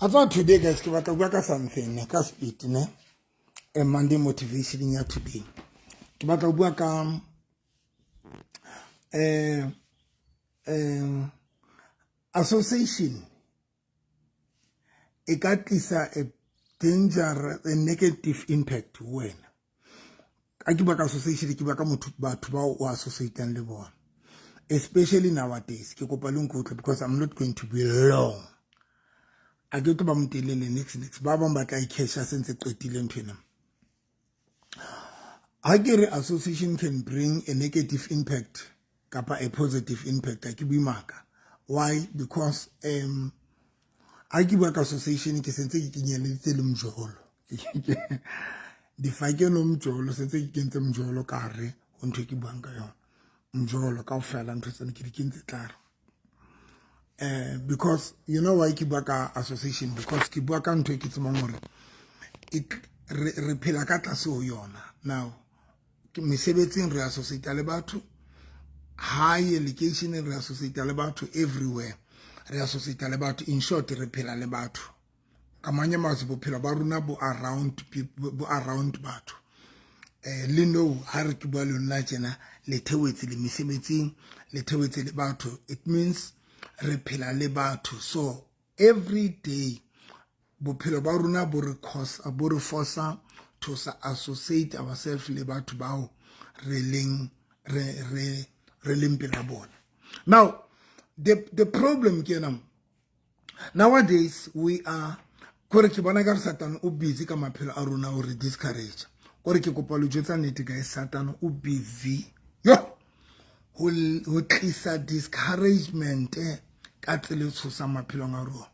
A tswa today, guys, ke batla bua ka something ne, ka speed ne. A Monday motivation ya today. Ke batla ho bua ka association e ka tlisa a danger, a negative impact ho wena. Ka ke bua ka association, ke bua ka motho, batho bao o associatang le bona. Especially nowadays, ke kopa le nkutlwe because I'm not going to be long. A ke tlo ba motelele next ba bang ba tla ikesha sentse qetile ntho ena. Ha ke re association can bring a negative impact kapa a positive impact, a ke bue maka. Why? Because ha ke bua ka association, ke sentse ke kenyeleditse le mjolo, difake no mjolo, sentse ke kentse mjolo ka hare ho ntho e ke buang ka yona. Mjolo kaofela, ntho tsena ke di kentse tlare because you know why ke bua ka association? Because ke bua ka ntho e ke tsebang hore re phela ka tlase ho yona. Now mesebetsing re associate le batho, hae lekeisheneng re associate le batho, everywhere re associate le batho. In short, re phela le batho. Ka manye mazwi, bophelo ba rona bo around people, bo around batho. Le no ha re ke bua le lona tjena, le theohetse le mesebetsing, le theohetse le batho. It means re phela le batho. So every day bophelo ba rona bo re cause, bo re forsa to sa associate ourselves le batho bao re leng re leng pela bona. Now the problem ke ena: nowadays we are, kore ke bona ka re Satan o busy ka maphelo a rona o re discourage. Kore ke kopa lo jwetsa nnete, guys, Satan o busy yo ho tlisa discouragement ka tsela e tshosang maphelong a rona.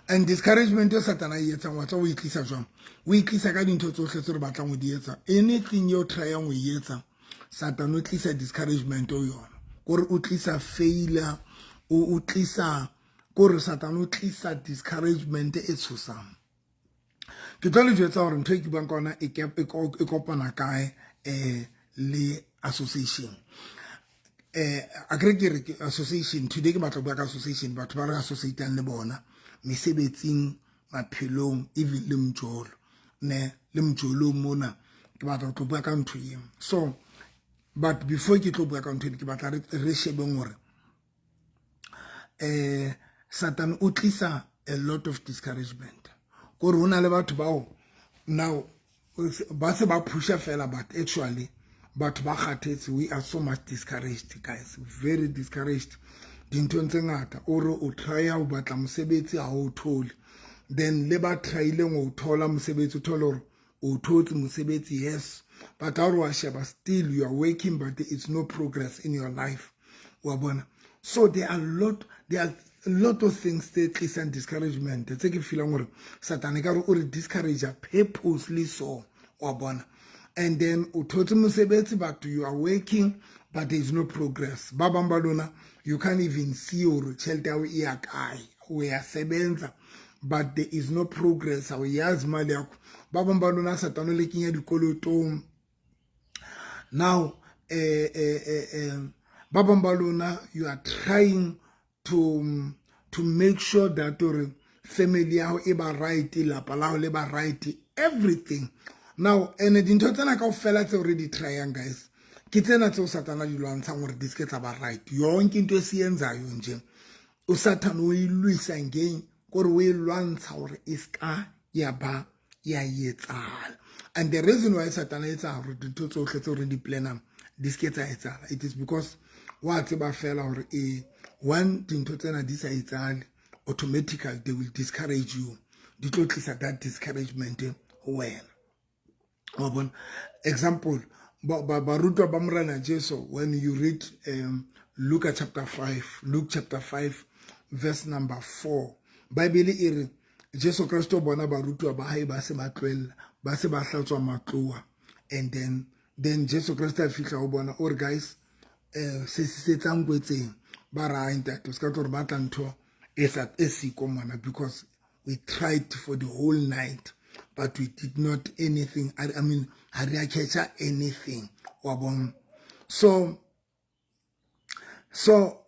And discouragement e Satana e etsang, wa tswa o e tlisa jwang? O e tlisa ka dintho tsohle tse re batlang ho di etsa. Anything eo tryang ho e etsa, Satan o tlisa discouragement o yona. Kore o tlisa failure, o tlisa, kore Satan o tlisa discouragement e tshosang. Ke tlo le jwetsa hore ntho e ke buang ka yona e kopana kae le association. A kere ke re association today, ke batla ho bua ka association, batho ba re associatang le bona mesebetsing, maphelong, even le mjolo ne, le mjolong mona ke batla ho tlo bua ka ntho eo. So but before ke tlo bua ka ntho eno, ke batla re shebeng hore Satan o tlisa a lot of discouragement. Kore ho na le batho bao now ba se ba pusha fela, but actually batho ba kgathetse. We are so much discouraged, guys, very discouraged dinthong tse ngata. O re o try ho batla mosebetsi, ha o thole. Then le ba tryileng ho thola mosebetsi, o thole hore o thotse mosebetsi, yes, but ha o re wa sheba, still you are working, but there is no progress in your life, wa bona. So there are a lot of things tse tlisang discouragement, tse ke feelang hore Satane ka re o re discourage purposely so, wa bona. And then o thotse mosebetsi, but you are working, but there is no progress. Ba bang ba lona, you can't even see hore tjhelete ya hao e ya kae. O ya sebenza, but there is no progress, ha o yazi mali yakho. Ba bang ba lona, Satane o le kenya dikolotong. Now ba bang ba lona, you are trying to make sure that hore family ya hao e ba right, lapa la hao le ba right, everything. Now and dintho tsena kaofela tseo re di tryang, guys, ke tsena tseo Satana di lwantshang hore di seke tsa ba right. Yonke into esiyenzayo nje, uSathane uyilwisa ngeng, kore o e lwantsha hore e ska ya ba ya etsahala. And the reason why Satana etsa hore dintho tsohle tseo re di planang di seke tsa etsahala, it is because wa tseba fela hore e one dintho tsena di sa etsahale, automatically they will discourage you, di tlo tlisa that discouragement ho wena, wa bona. Example, barutwa ba Morena Jesu. When you read Luke chapter 5, Luke chapter 5 verse number 4, Bible e re Jesu Kristo o bona barutwa ba hae ba se ba tlohella, ba se ba hlatswa matloa. And then Jesu Kristo a fihla ho bona, o re, "Guys, se setsang kwetseng?" Ba ra, "Ntate, o ska tlo re batla ntho e sa e siko mona, because we tried for the whole night, but we did not anything. I mean, ha re a catch anything," wa bona. So so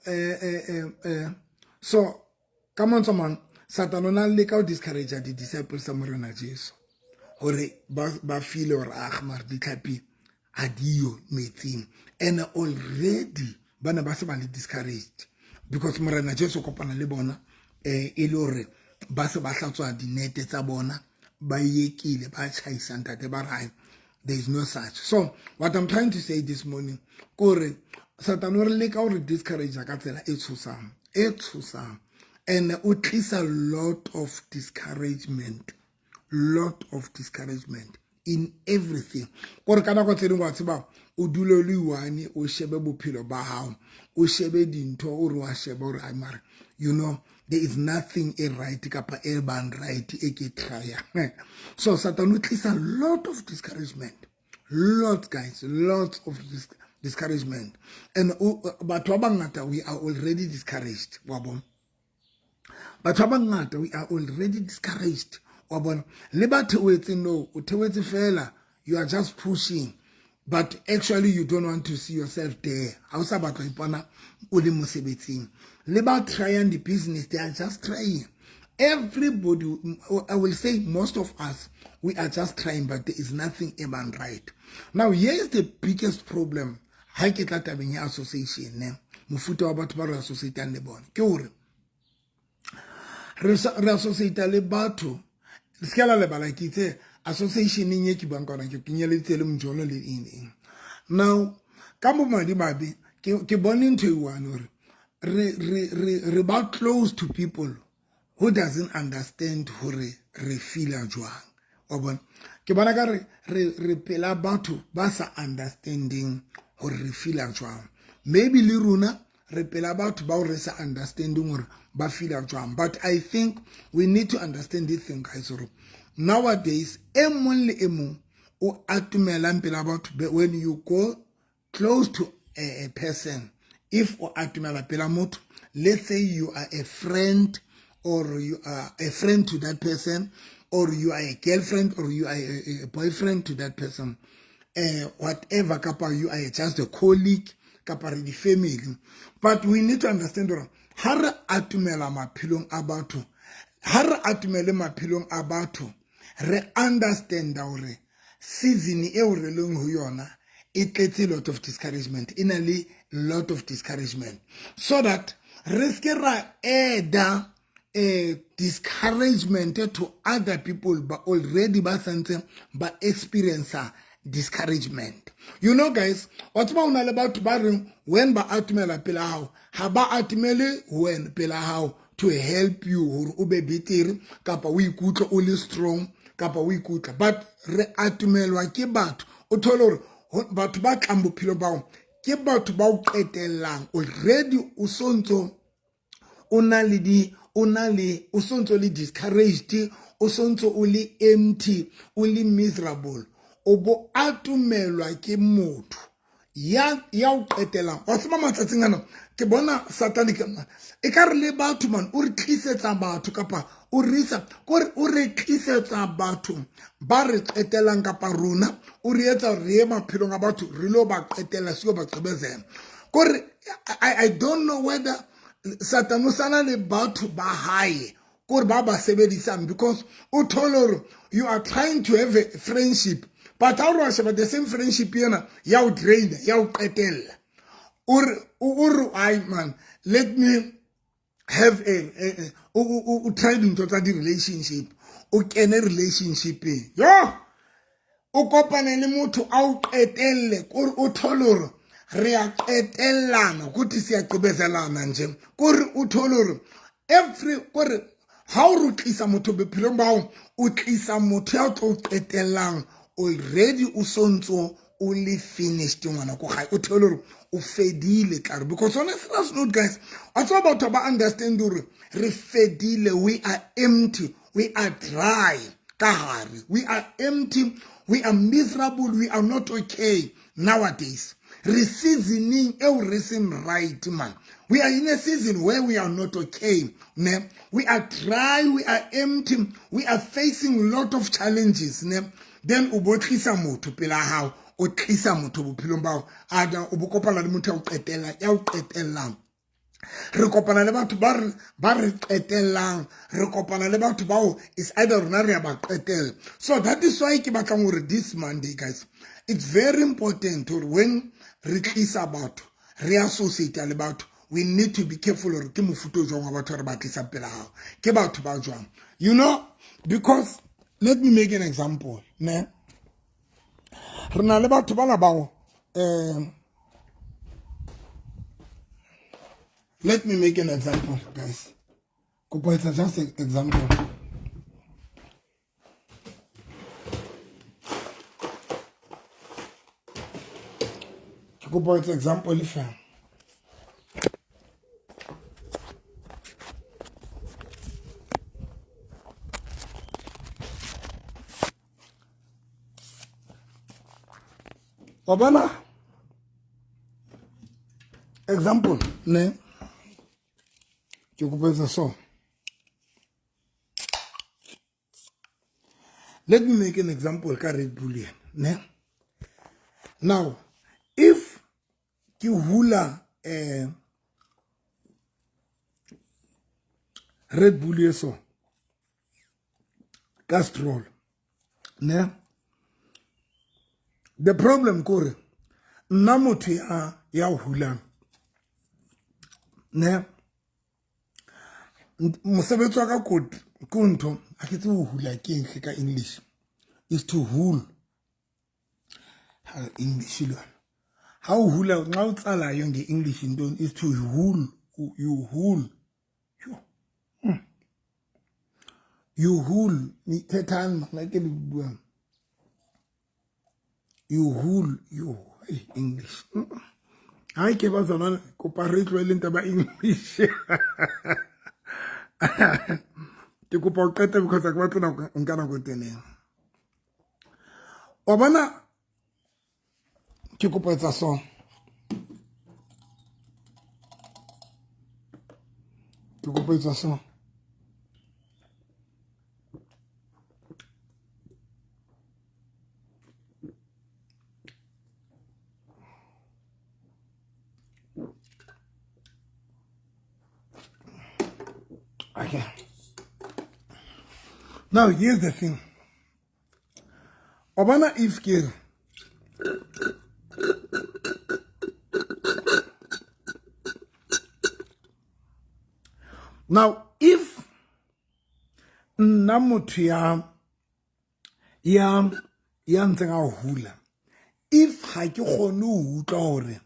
ka mantswe a mang, Satan o na leka ho discourage di-disciples tsa Morena Jesu hore ba feel hore, ah, mare ditlhapi ha diyo metsing. And already ba ne ba se ba le discouraged because Morena Jesu kopana le bona e le hore ba se ba hlatswa dinete tsa bona, ba yekile, ba tjhaisa, ntate, ba re there is no such. So what I'm trying to say this morning kore Satan o re leka hore discourage ka tsela e tshosang, e tshosang, and o tlisa lot of discouragement, lot of discouragement in everything. Kore ka nako tse dingwe, wa tseba, o dule le one, o shebe bophelo ba hao, o shebe dintho, o re wa sheba hore ai, mare there is nothing e right kapa e bang right e ke tryang. So Satan o tlisa lot of discouragement, lots, guys, lots of discouragement. And batho ba bangata, we are already discouraged, wa bona. Batho ba bangata, we are already discouraged, wa bona. Le ba theoetseng, no, o theoetse fela, you are just pushing, but actually you don't want to see yourself there. Ha o sa batla ipona o le mosebetsing. Le ba trying the business, they are just trying. Everybody, I will say most of us, we are just trying, but there is nothing even right. Now here is the biggest problem. Ha ke tla tabeng ya association, ne mofuta wa batho ba re associatang le bona, ke hore re associate le batho. Se ke la lebala, ke itse associationeng e ke buang ka yona, ke kenyeleditse le mojolo le eng eng. Now ka bo madimabe, ke bone ntho e one hore re ba close to people who doesn't understand hore re feela jwang, wa bona. Ke bona ka re pela batho ba sa understanding hore re feela jwang. Maybe le rona re pela batho bao re sa understanding hore ba feela jwang. But I think we need to understand this thing, guys, hore nowadays e mong le e mong o atumelang pela batho, when you go close to a person, if o atumela pela motho, let's say you are a friend or you are a friend to that person, or you are a girlfriend or you are a boyfriend to that person, whatever, kapa you are just a colleague, kapa re di-family. But we need to understand hore ha re atumela maphelong a batho, ha re atumele maphelong a batho, re understanda hore season eo re leng ho yona e tletse lot of discouragement, e na le lot of discouragement, so that re ske ra adda discouragement to other people ba already ba santse ba experience discouragement. Guys, wa tseba, o na le batho ba reng when ba atumela pela hao, ha ba atumele when pela hao to help you hore o be betere kapa o ikutlwe o le strong kapa o ikutlwa. But re atumelwa ke batho, o thole hore batho ba tlang bophelo bao ke batho ba o qetellang already o sontso o na le di o na le o sontso le discouraged, o sontso o le empty, o le miserable. O bo atumelwa ke motho ya o qetelang. Wa tseba, matsatsing ana ke bona Satane e ka re le batho man, o re tlisetsa batho kapa o re isa kore o re tlisetsa batho ba re qetelang, kapa rona o re etsa re ye maphelong a batho re lo ba qetela seo ba qebezela. Kore I don't know whether Satan o sana le batho ba hae kore ba sebedisang, because o thole hore you are trying to have a friendship, but ha o re wa sheba, the same friendship ena ya o drain, ya o qetella. O re ai man, let me have a o try dintho tsa di-relationship, o kene relationshipeng, yo o kopane le motho a o qetelle. Kore o thole hore re a qetellana, kuthi siyagqibezelana nje. Kore o thole hore every kore ha o re o tlisa motho bophelong ba hao, o tlisa motho ya o tlo o qetellang already o sontso o le finished, ngwana ko gae. O thole hore o fedile tlare. Because on a serious note, guys, wa tseba, batho ba understand hore re fedile, we are empty, we are dry ka hare, we are empty, we are miserable, we are not okay. Nowadays re seasoning eo re seng right, man. We are in a season where we are not okay, ne. We are dry, we are empty, we are facing lot of challenges, ne. Then o bo tlisa motho pela hao, o tlisa motho bophelong bao, a o bo kopana le motho ya o qetella, ya o qetellang. Re kopana le batho ba re ba re qetellang, re kopana le batho bao is either rona re ya ba qetella. So that is why ke batlang hore this Monday, guys, it's very important hore when re tlisa batho, re associate le batho, we need to be careful hore ke mofuta o jwang wa batho re ba tlisang pela hao, ke batho ba jwang, you know. Because let me make an example, ne re na le batho bana bao, let me make an example, guys. Kopo etsa just an example. Ke kopo etsa example fela. Wa bona, example ne ke kopo etsa so. Let me make an example ka Red Bull ena, ne. Now if ke hula Red Bull e so ka stroll, ne, the problem kore nna motho ya hulang, ne, mosebetsi wa ka ko ntho ha ke tsebe ho hula ke eng ka English is to hul. Ha English le yona ha o hula nxa o tsalayo nge-English intoni is to hul, you hul, you hul nithethani mana ke le buang you hul, you English. Hayi ke bazalwane, kopa re tlohelleng taba English. Ke kopa ho qeta because ha ke batle nako nka nako e telele. Wa bona, ke kopa etsa so. Ke kopa etsa so. Okay. Now here's the thing. Obana if ke now if nna motho ya ntseng a hula, if ha ke kgone ho utlwa hore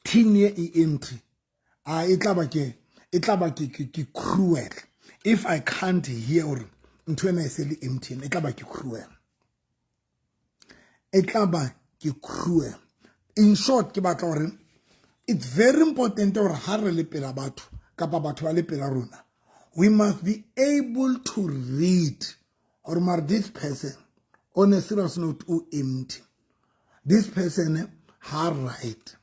tin e e empty, a e tla ba ke e tla ba ke cruel. If I can't hear hore ntho ena e se le empty, e tla ba ke cruel, e tla ba ke cruel. In short, ke batla hore it's very important hore ha re le pela batho kapa batho ba le pela rona, we must be able to read or mar this person on a serious note o empty, this person ha right,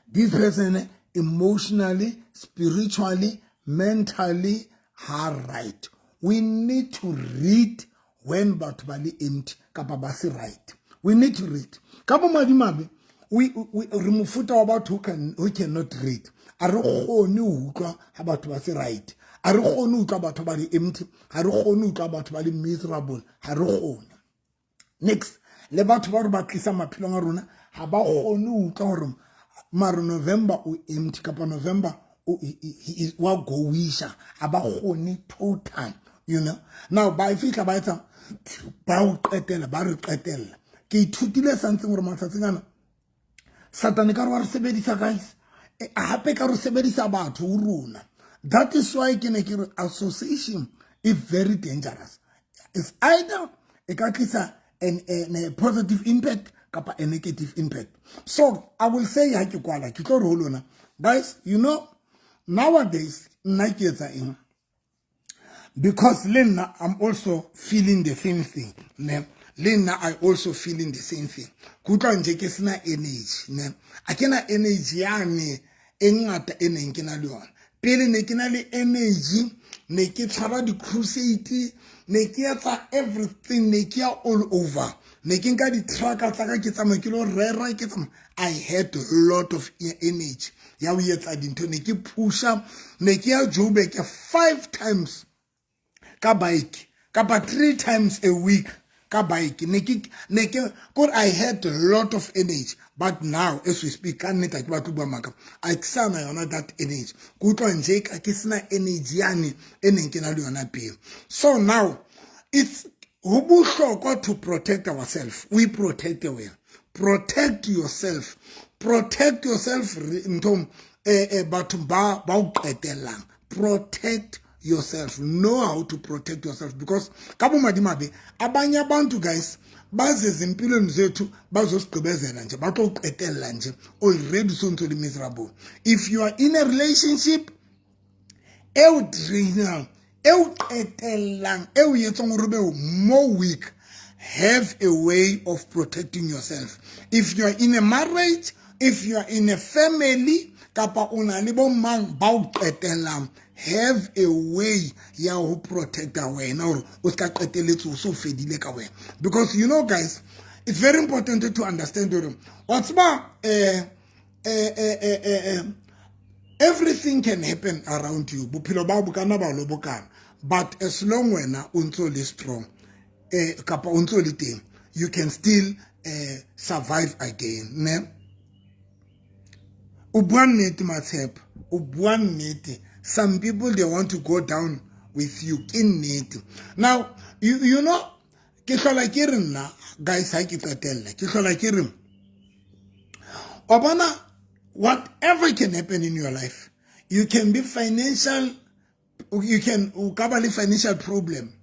this person emotionally, spiritually, mentally ha right. We need to read when batho ba le empty kapa ba se right. We need to read. Ka bo madimabe, we re mofuta wa batho who cannot read. A re kgone ho utlwa ha batho ba se right. A re kgone ho utlwa batho ba le empty. Ha re kgone ho utlwa batho ba le miserable. Ha re kgone. Next, le batho ba re ba tlisa maphelong a rona ha ba kgone ho utlwa hore mare November o empty kapa November o wa goisha. Ha ba kgone total, you know. Now ba fihla ba etsa ba o qetela, ba re qetella. Ke ithutile santseng hore matsatsing ana Satane ka re wa re sebedisa, guys. Hape ka re sebedisa batho ho rona. That is why ke ne ke re association is very dangerous. It's either e ka tlisa a positive impact kapa a negative impact. So I will say ha ke kwala ke tlo re ho lona, guys, you know, nowadays nna ke etsa eng? Because le nna I'm also feeling the same thing, ne. Le nna I also feeling the same thing. Ke utlwa nje ke sena energy, ne. A ke na energy yane e ngata e neng ke na le yona. Pele ne ke na le energy, ne ke tshwara di-crusade, ne ke etsa everything, ne ke ya all over. Ne ke nka di-trucker tsa ka ke tsamaya ke lo rera, ke tsamaya. I had a lot of energy. Ya ho etsa dintho, ne ke pusha, ne ke ya Joburg five times ka bike kapa three times a week ka bike. Ne ke kore I had a lot of energy, but now as we speak, ka nnete, ha ke batle bua maka, a ke sana yona that energy. Ke utlwa nje ka ke sena energy yane e neng ke na le yona pele. So now it's ho bohlokwa to protect ourselves. We protect wena, protect yourself, protect yourself nthong batho ba o qetellang. Protect yourself, know how to protect yourself, because ka bomadimabe abanye abantu, guys, baze ezimpilweni zethu bazosigqibezela nje, ba tlo qetella nje already so ntso le miserable. If you are in a relationship eo drainang, eo qetellang, eo etsang hore be more weak, have a way of protecting yourself. If you are in a marriage, if you are in a family, kapa o na le bo mang ba o qetellang, have a way ya ho protecta wena hore o ska qetelletse o so fedile ka wena. Because you know, guys, it's very important to understand hore wa tseba everything can happen around you, bophelo ba bo kana ba lo bokana, but as long wena o ntso le strong kapa o ntso le teng, you can still survive again, ne? O bua nnete, Matshepo, o bua nnete. Some people, they want to go down with you, ke nnete. Now you know, ke hlola ke re nna, guys, ha ke qetella, ke hlola ke re, wa bona, whatever can happen in your life, you can be financial, you can, o ka ba le financial problem,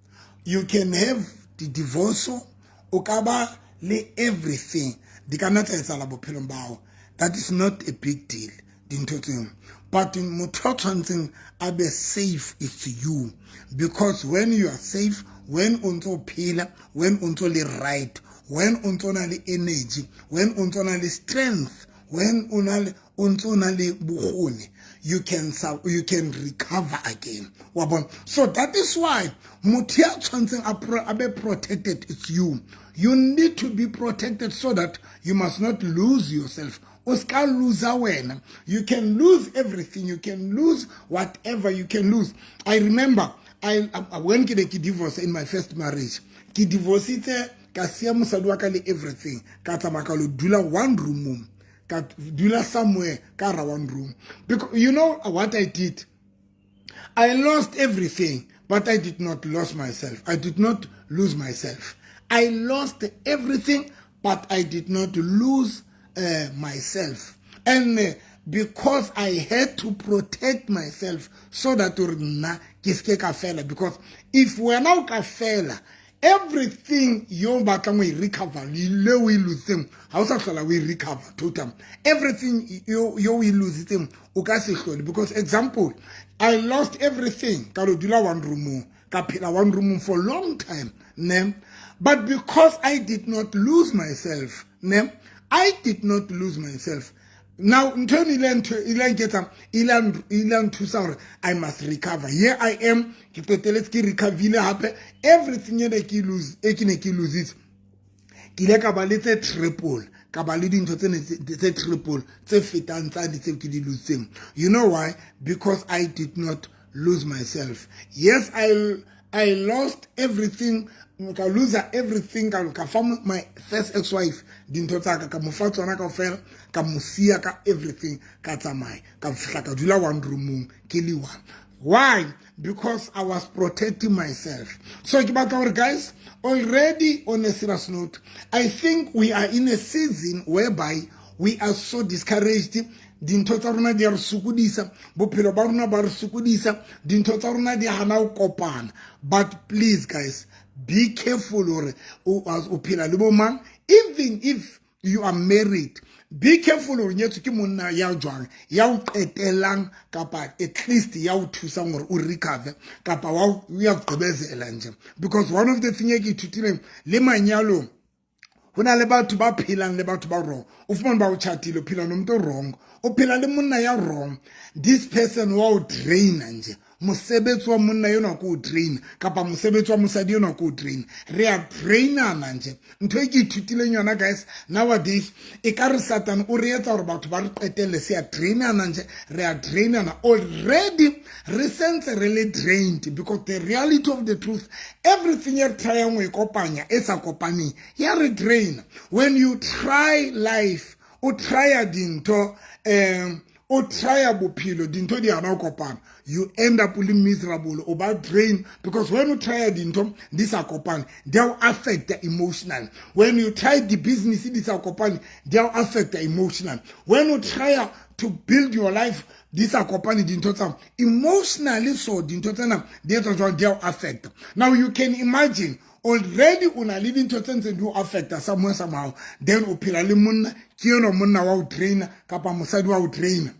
you can have the divorce, o ka ba le everything, di ka nna tsa etsahala bophelong ba hao. That is not a big deal, dintho tseo. But motho a tshwanetseng a be safe, it's you, because when you are safe, when o ntso phela, when o ntso le right, when o ntso na le energy, when o ntso na le strength, when o na le o ntso na le bokgoni, you can recover again, wa bona? So that is why motho ya tshwanetseng a be protected, it's you. You need to be protected so that you must not lose yourself. O ska lose wena. You can lose everything, you can lose whatever you can lose. I remember I when ke ne ke divorce in my first marriage, ke divorcitse, ka siya mosadi wa ka le everything, ka tsamaya ka lo dula one room, ka dula somewhere ka ra one room, because you know what I did? I lost everything, but I did not lose myself. I did not lose myself. I lost everything, but I did not lose myself. And because I had to protect myself so that hore nna ke seke ka fela, because if wena o ka fela, everything yo batlang o e recover le o e lositseng, ha o sa hlola o e recover total. Everything yo o e lositseng, o ka se hlole. Because example, I lost everything, ka lo dula one room, ka phela one room for long time, ne? But because I did not lose myself, ne, I did not lose myself. Now ntho eno ile ntho ile nketsa, ile nthusa hore I must recover. Here I am, ke qeteletse ke recoverile hape. Everything e ne ke lose, e ke ne ke lositse, ke ile ka ba le tse triple, ka ba le dintho tse tse triple, tse fetang tsane tseo ke di lositseng. You know why? Because I did not lose myself. Yes, I lost everything, ka lose everything, ka fa my first ex wife dintho tsa ka, ka mo fa tsona kaofela, ka mo siya ka everything, ka tsamaya, ka fihla ka dula one roomong ke le one. Why? Because I was protecting myself. So ke batla gore, guys, already on a serious note, I think we are in a season whereby we are so discouraged. Dintho tsa rona di a re sokodisa, bophelo ba rona ba re sokodisa, dintho tsa rona di hana ho kopana. But please, guys, be careful hore o phela le bo mang. Even if you are married, be careful hore nyetswe ke monna ya jwang, ya o qetellang kapa at least ya o thusang hore o recover, kapa wa ya gqibezela nje. Because one of the thing e ke ithutileng le manyalong, ho na le batho ba phelang le batho ba wrong. O fumane ba o chatile, o phela nomuntu o wrong, o phela le monna ya wrong. This person wa o draina nje. Mosebetsi wa monna enwa ke o drain, kapa mosebetsi wa mosadi enwa ke o drain. Re a drainana nje. Ntho e ke ithutileng yona, guys, nowadays, e ka re Satan o re etsa gore batho ba re qetelle se a drainana nje. Re a drainana already, re sentse re le drained, because the reality of the truth, everything e re tryang ho e kopanya e sa kopaneng ya re drain. When you try life, o trya dintho, o trya bophelo, dintho di hana ho kopana, you end up le miserable, o ba drain, because when o trya dintho di sa kopane, di a o affecta emotional. When you try the business di sa kopane, di a o affecta emotional. When you try to build your life, di sa kopane dintho tsa emotionally, so dintho tsena di etsa jwang? Di a o affecta. Now you can imagine, already o na le dintho tse ntseng di o affecta somewhere, somehow, then o phela le monna ke enwa, monna wa o draina kapa mosadi wa o draina.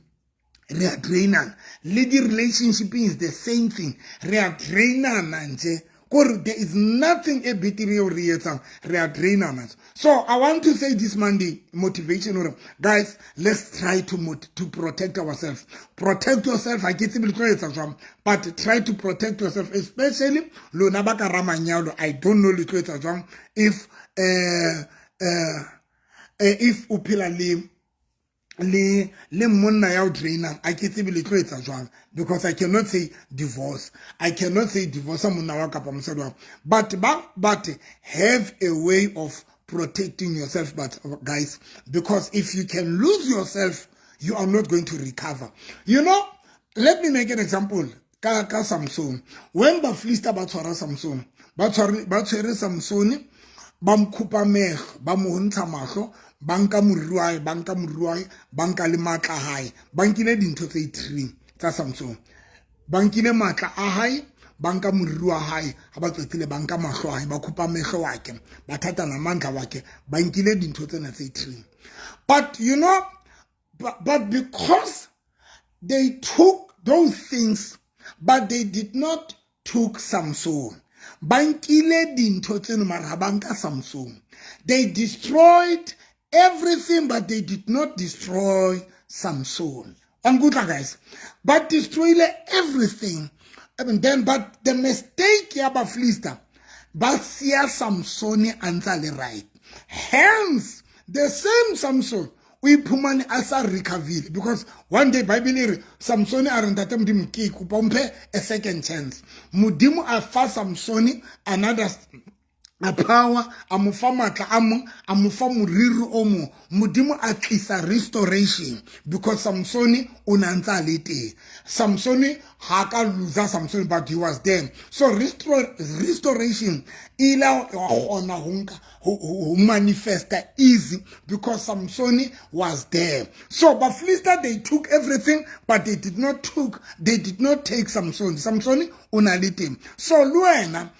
Re a drainana. Le di-relationship is the same thing, re a drainana nje, kore there is nothing e betere eo re etsang, re a drainana. So I want to say this Monday motivation gore, guys, let's try to protect ourselves. Protect yourself. Ha ke tsebe le tlo etsa jwang, but try to protect yourself, especially lona ba ka ramanyalo. I don't know le tlo etsa jwang if o phela le monna ya o drainang. A ke tsebe le tlo etsa jwang, because I cannot say divorce, I cannot say divorce monna wa kapa mosadi wa, but have a way of protecting yourself. But guys, because if you can lose yourself, you are not going to recover. Let me make an example ka Samson. When Bafilista ba tshwara Samson, ba tshwere Samson, ba mkhupa mehlo, ba mo ntsha mahlo, ba nka moriri wa hae, ba nka moriri wa hae, ba nka le matla a hae. Ba nkile dintho tse three tsa Samson: ba nkile matla a hae, ba nka moriri wa hae, ha ba qetile ba nka mahlo a hae, ba khupa mehlo wa ke, ba thatha namandla wa ke. Ba nkile dintho tsena tse three, but you know but, but because they took those things but they did not took Samson. Ba nkile dintho tseno, mara ha ba nka Samson. They destroyed everything, but they did not destroy Samson. Angutla, guys? But destroyed everything and then, but the mistake ya Bafilista, ba siya Samson a ntsa le right. Hence the same Samson o iphumane a sa recoverile, because one day Bible e re Samson a re, "Ntate Modimo, ke kopa mphe a second chance." Modimo a fa Samson another a power, a mo fa matla a mong, a mo fa moriri o mong. Modimo a tlisa restoration because Samsone o ne a ntse a le teng. Samsone ha ka loser Samsone, but he was there. So restoration e ile wa kgona ho nka ho manifesta easy because Samsone was there. So Bafilista, they took everything, but they did not take Samson. Samsone o na le teng. So le wena,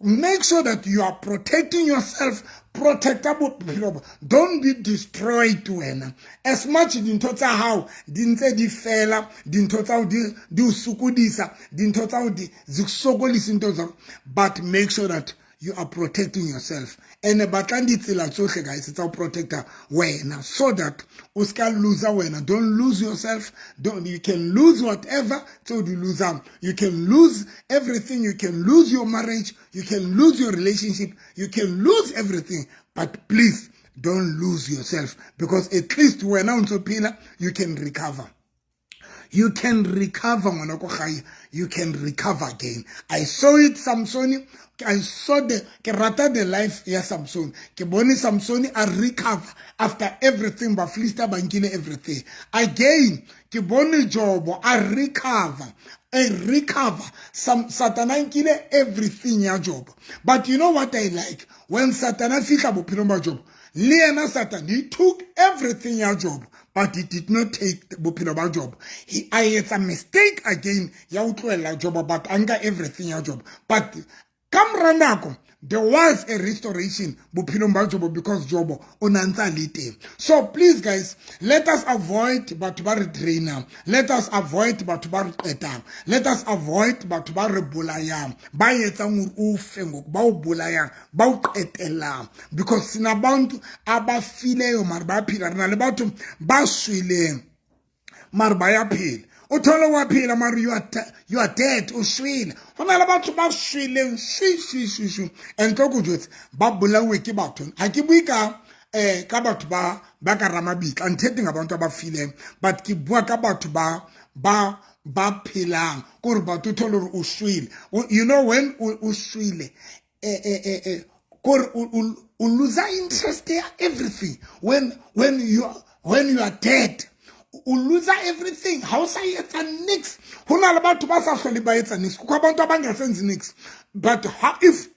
make sure that you are protecting yourself. Protecta bophelo. Don't be destroyed wena. As much dintho tsa hao di ntse di fela, dintho tsa hao di o sokodisa, dintho tsa hao di sokodisa intho tsa, but make sure that you are protecting yourself, and batlang ditsela tsohle, guys, tsa ho protecta wena so that o ska lose wena. Don't lose yourself. Don't. You can lose whatever tseo di losang. You can lose everything. You can lose your marriage, you can lose your relationship, you can lose everything, but please don't lose yourself, because at least wena o ntso phela, you can recover. You can recover, ngwana ko gae. You can recover again. I saw it, Samson. I saw the, ke rata the life ya Samson. Ke bone Samson a recover after everything. Bafilista ba nkile everything. Again, ke bone Jobo a recover, a recover. Some Satan a nkile everything ya Job, but you know what I like? When Satan a fihla bophelong ba Job, le yena Satan, he took everything ya Job, but he did not take bophelo ba Job. He a etsa mistake again ya ho tlohella Job, but a nka everything ya Job. But ka mora nako there was a restoration bophelong ba Job, because Job o na ntse a le teng. So please, guys, let us avoid batho ba re drainang. Let us avoid batho ba re qetang. Let us avoid batho ba re bolayang, ba etsang hore o fe ngoku, ba o bolayang, ba o qetellang, because sinabantu abafileyo mara bayaphila. Re na le batho ba shweleng mara bayaphila. O thole wa phela mare you are dead, o shwele. Ho na le batho ba shweleng shwi shwi shwi shwi. And tlo ko jwetse, ba bolauwe ke batho. Ha ke bue ka batho ba ka ramabitla, nthete ngabantu abafileng, but ke bua ka batho ba phelang, kore batho o thole hore o shwele. You know when o shwele, kore o lose interest ya everything. When you are dead, o lose everything. Ha o sa etsa nix. Ho na le batho ba sa hlole ba etsa nix. Kukho abantu abangasenzi nix. But ha, if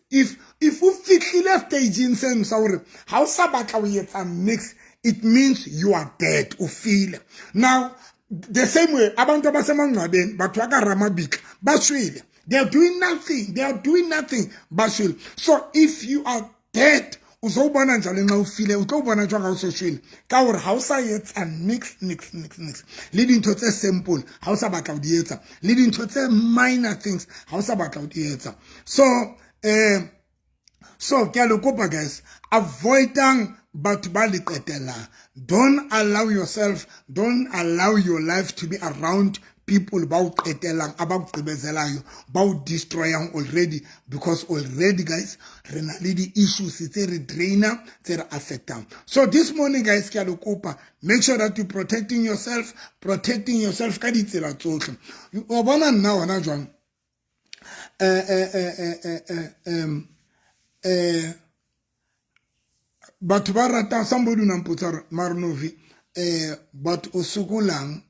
o fihlile stageng seno sa hore ha o sa batla ho etsa nix, it means you are dead, o file. Now, the same way abantu abasemangcwabeni, batho ba ka ramabitla, ba shwele. They are doing nothing, they are doing nothing, ba shwele. So if you are dead, uzowubona njalo nxa ufile, o tlo bona jwang ha o so shwele? Ka hore ha o sa etsa nix, nix, nix, nix. Le dintho tse simple ha o sa batla ho di etsa, le dintho tse minor things ha o sa batla ho di etsa. So ke a le kopa, guys, avoidang batho ba le qetellang. Don't allow yourself, don't allow your life to be around people ba o qetellang, a ba o qebezelayo, ba o destroyang already, because already, guys, re na le di-issues tse re drainer, tse re affectang. So this morning, guys, ke a le kopa, make sure that you protecting yourself, protecting yourself ka ditsela tsotlhe. Wa bona nna hona jwang, batho ba rata somebody o nampotsa gore mare Novi, but o sokolang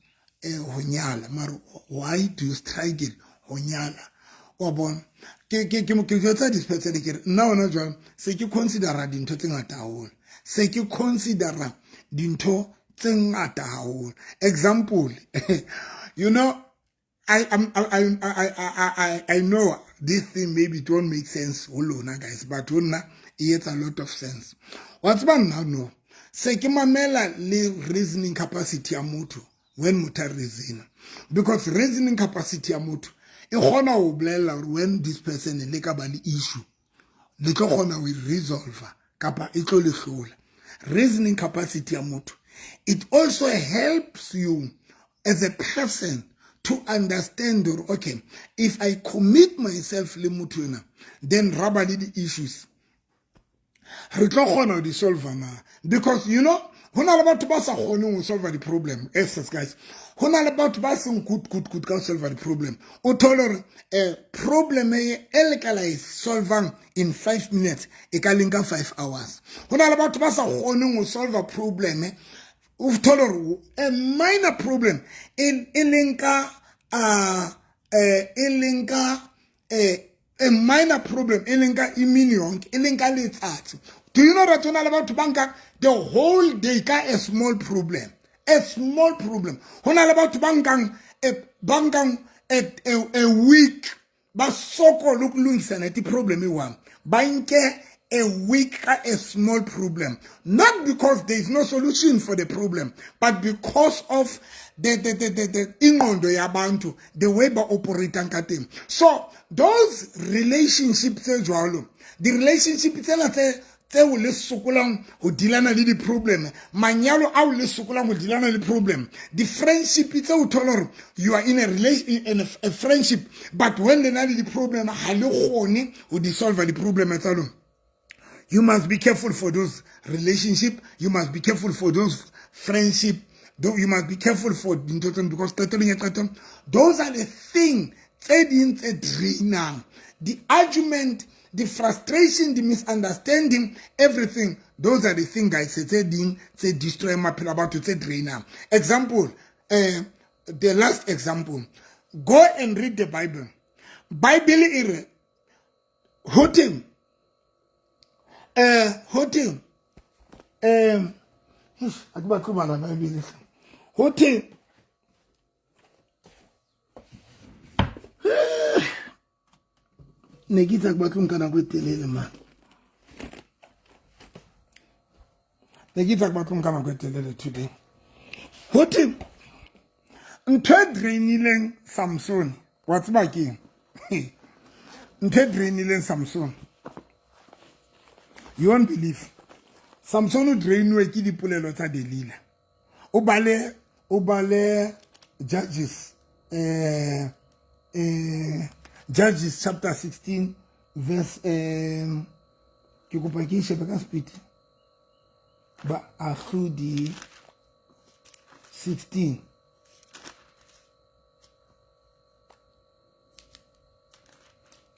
ho nyala mare? Why do you struggle ho nyala? Wa bona, ke jwetsa dispetsele, ke re nna hona jwang se ke considera dintho tse ngata haholo, se ke considera dintho tse ngata haholo. Example, I know this thing maybe don't make sense ho lona, guys, but ho nna e etsa a lot of sense. Wa tseba nna no se ke mamela le reasoning capacity ya motho when motho a reasona, because reasoning capacity ya motho e kgona ho bolella hore when this person le ka ba le issue, le tlo kgona ho e resolve kapa e tlo le hlola. Reasoning capacity ya motho, it also helps you as a person to understand hore, okay, if I commit myself le motho ena, then ra ba le di-issues, re tlo kgona ho di solve na? Because ho na le batho ba sa kgoneng ho solve di-problem. Yes, guys, ho na le batho ba seng good, good, good ka ho solve di-problem. O thole hore problem e le ka la e solvang in 5 minutes, e ka leng ka 5 hours. Ho na le batho ba sa kgoneng ho solve problem. O thole hore a minor problem e leng ka e leng ka a minor problem e leng ka imini yonke, e leng ka letsatsi. Do you know that ho na le batho ba nka the whole day ka a small problem, a small problem? Ho na le batho ba nkang a week ba sokole ho lokisana ti-problem e one. Ba nke a week ka a small problem, not because there is no solution for the problem, but because of the ingqondo yabantu, the way ba operatang ka teng. So those relationships tse jwalo, di-relationship tsena tse tseo le sokolang ho dealana le di-problem, manyalo ao le sokolang ho dealana le problem, di-friendship tse o thola hore you are in a relation, in a friendship, but when le na le di-problem, ha le kgone ho di-solve di-problem tsa lona. You must be careful for those relationship, you must be careful for those friendship, you must be careful for dintho tseno, because qetellong ya qetelo, those are the thing tse ding tse drainang. The argument, the frustration, the misunderstanding, everything, those are the thing, guys, tse ding tse destroy maphelo a batho, tse drainang. Example, the last example, go and read the Bible. Bible e re ho teng, ho teng, ha ke batle ho bala Bible, ho teng, ne ke itse ke batle nka nako e telele man, ne ke itse ke batle nka nako e telele today. Ho thwe ntho e drainileng Samson, wa tseba ke eng ntho e drainileng Samson? You won't believe. Samson o drainwe ke dipolelo tsa Delila. O bale Judges. Judges chapter 16 verse ke kopa ke shebe ka speed. Baahlodi 16.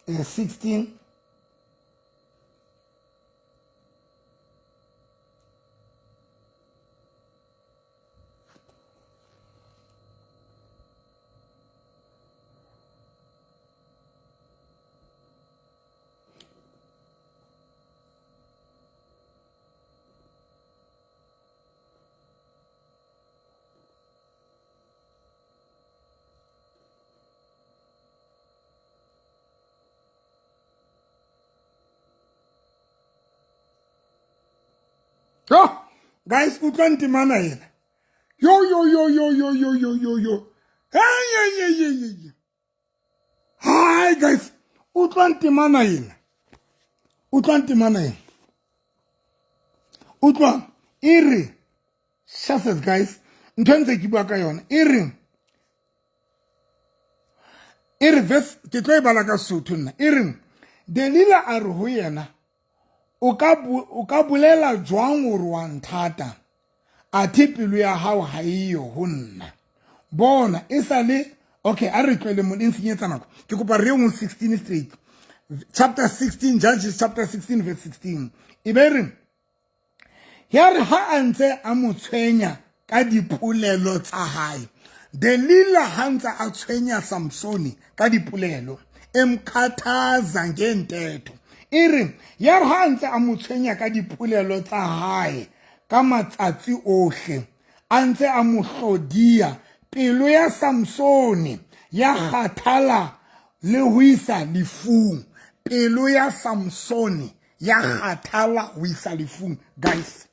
16 Yo, guys, utlwang temana ena. Yo, yo, yo, yo, yo, yo, yo, yo, yo. Hey, hey, hey, hey, hey. Hi, guys. Utlwang temana ena. Utlwang temana ena. Utlwang. E re, shasses, guys. Ntho e ntse ke bua ka yona. E re, e re verse, ke tlo e bala ka Sesotho nna. E re, Delila a re ho yena, o ka bolela jwang hore wa nthata, athe pelo ya hao ha eyo ho nna? Bona, e sa le, okay, a re tlohele mona, e nsenyetsa nako. Ke kopa re ye ho 16 straight. Chapter 16, Judges chapter 16 verse 16. E be re, ya re ha a ntse a mo tshwenya ka dipolelo tsa hae, Delila ha ntse a tshwenya Samsone ka dipolelo, emkhathaza ngentetho. E re, ya re ha a ntse a mo tshwenya ka dipolelo tsa hae ka matsatsi ohle, a ntse a mo hlodia, pelo ya Samsone ya kgathala le ho isa lefung. Pelo ya Samsone ya kgathala ho isa lefung. Guys,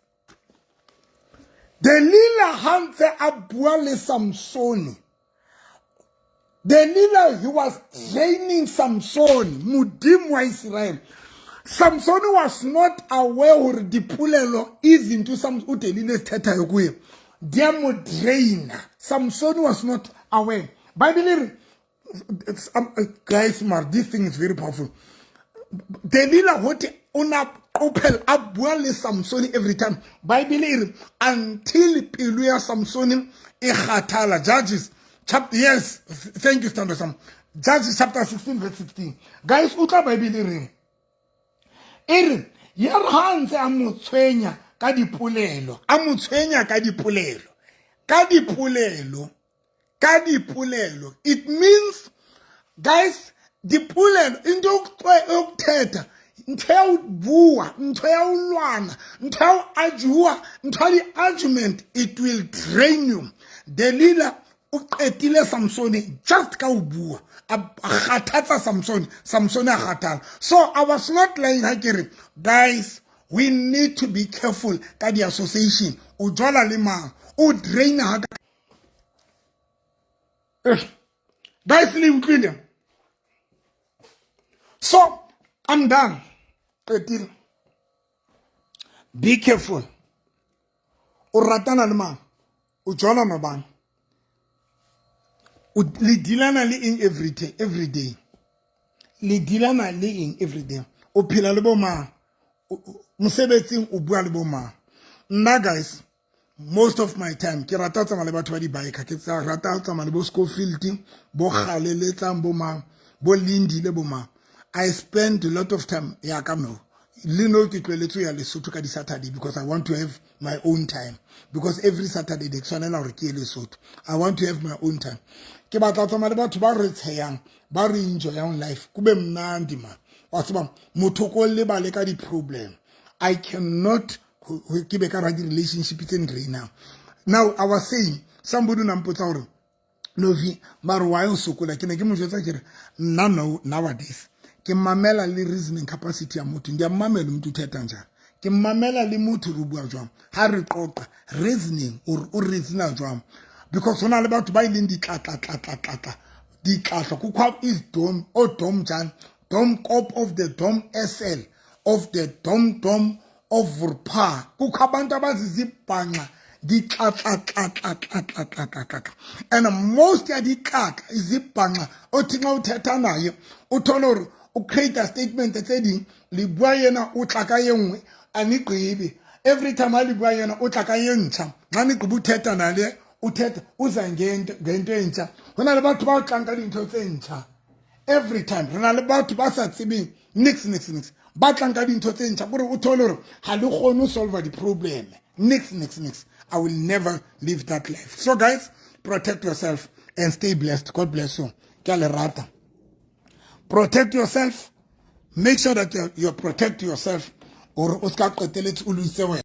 Delila ha ntse a bua le Samsone, Delila, he was training Samsone, Modimo wa Israel. Samsone was not aware hore dipolelo izinto uDelila ezithethayo kuye di a mo draina. Samsone was not aware. Bible e re, guys, mar, this thing is very powerful. Delila hote o na qophela a bua le Samsone every time. Bible e re until pelo ya Samsone e kgathala. Judges chapter, yes, thank you, Stando Sam. Judges chapter 16 verse 16. Guys, utlwa Bible e reng? E re ya re ha ntse a mo tshwenya ka dipolelo, a mo tshwenya ka dipolelo, ka dipolelo, ka dipolelo. It means, guys, dipolelo into yokuthetha, ntho ya ho bua, ntho ya ho lwana, ntho ya ho argue, ntho ya di-argument, it will drain you. Delila o qetile Samsone just ka ho bua, a kgathatsa Samsone, Samsone a kgathala. So I was not lying ha ke re, guys, we need to be careful ka di-association. O jola le mang, o drain ha ka. Guys, le utlwile? So I'm done. Qetile. Be careful. O ratana le mang? O jola nobang? O le dealana le eng every day, every day? Le dealana le eng every day? O phela le bo mang? Mosebetsing o bua le bo mang? Nna, guys, most of my time ke rata ho tsamaya le batho ba di-biker, ke rata ho tsamaya le bo Schofield, bo Kgaleletsang, bo mang, bo Lindy le bo mang. I spend a lot of time ya ka no. Le no ke tlweletse ho ya Lesotho ka di-Saturday because I want to have my own time. Because every Saturday ke tshwanela hore ke ye Lesotho. I want to have my own time. Ke batla ho tsamaya le batho ba re tsheyang, ba re enjoyang life. Kube mnandi man. Wa tseba, motho ko lebale ka di-problem. I cannot ke be ka ra di-relationship tse ndrainang. Now, I was saying, somebody o na mpotsa hore, Novi, mare why o sokola? Ke ne ke mo jwetsa ke re, nna no, nowadays, ke mamela le reasoning capacity ya motho. Ndi a mamela motho o thetha njani. Ke mamela le motho re bua jwang. Ha re qoqa, reasoning, o reasona jwang. Because hona le batho ba e leng ditlatla, tlatla, tlatla, ditlatla. Kukwa is dom, o dom jang, dom cop of the dom SL, of the dom dom of Vurpa. Kukho abantu abazizibhanxa Ditlatla tlatla tlatla tlatla tlatla, and most ya ditlatla izibhanxa othi nxa uthetha naye uthole hore o create statement tse ding, le bua yena o tla ka ye nngwe, a nigqibi. Every time a le bua yena o tla ka ye ntšha. Nxa nigqiba uthetha nale, uthetha uza ngento entsha. Ho na le batho ba tlang ka dintho tse ntšha every time. Re na le batho ba sa tsebeng nix nix nix, ba tlang ka dintho tse ntšha, kore o thole gore ga le kgone ho solve di-problem, nix nix nix. I will never live that life. So guys, protect yourself and stay blessed. God bless you. Ke a le rata. Protect yourself. Make sure that you protect yourself, or o ska qeteletse o lose wena.